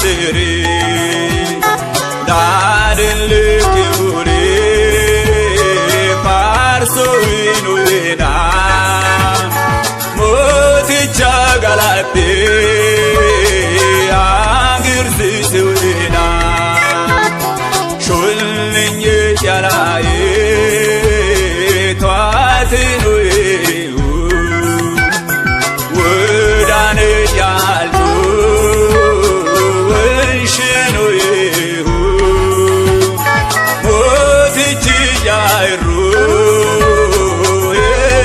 Tiri Dadillikuri Faarsuinuina Mooticha galattee agarsiisuina Shullinye jalaaye to'atinuyu Wudane jaltu Winshinuyu Mootichi jairu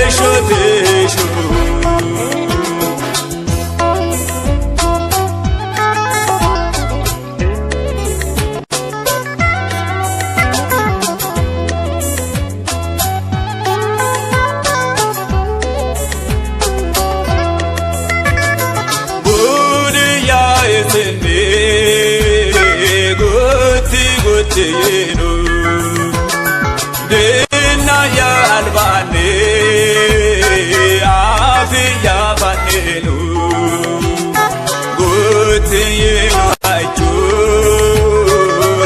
Eshotishu. Budiya isinni gutti guttinu Dinna ya albaanni afi ya fanninu Guttinu achu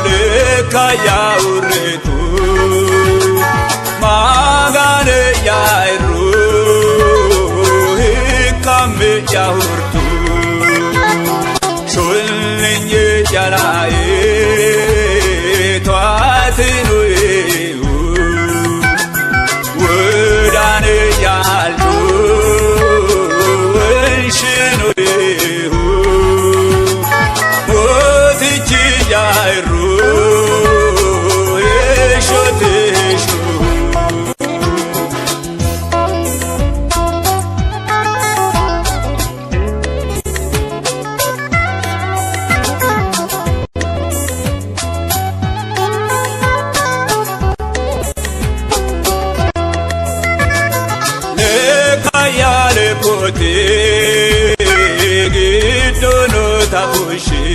lekka ya urretu Magane ya irru hikkame ya hurtu Shullinye jalaaye to'atinuyu Wudane jaltu Winshinuyu Mootichi jairu Eshotishu. Lekayale pote giddono tafushi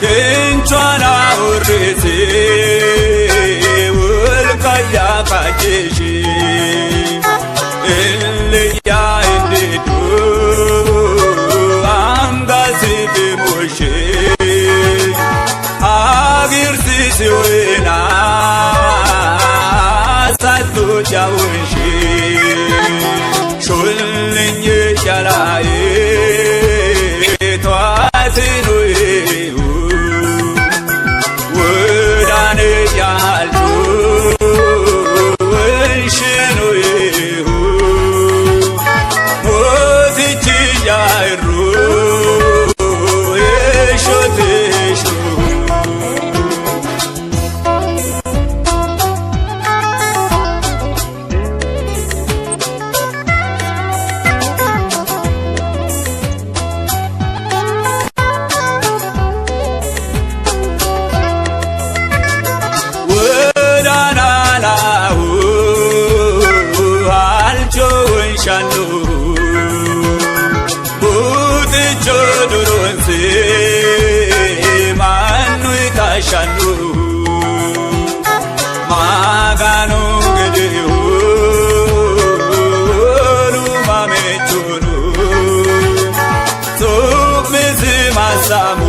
kinchwana urrisi wolkaya kajeshi illiya indidu angasi bimushi agirsisi wena sattu jawunshi Shullinye jalaaye to'atinuyu Wudane jaltu Winshinuyu Mootichi jairu Eshotishu. Wodanalahu halchownshannu Buuticho duronse mannu itaashannu Maganu gedehu lumamechunu Su'misi massamo.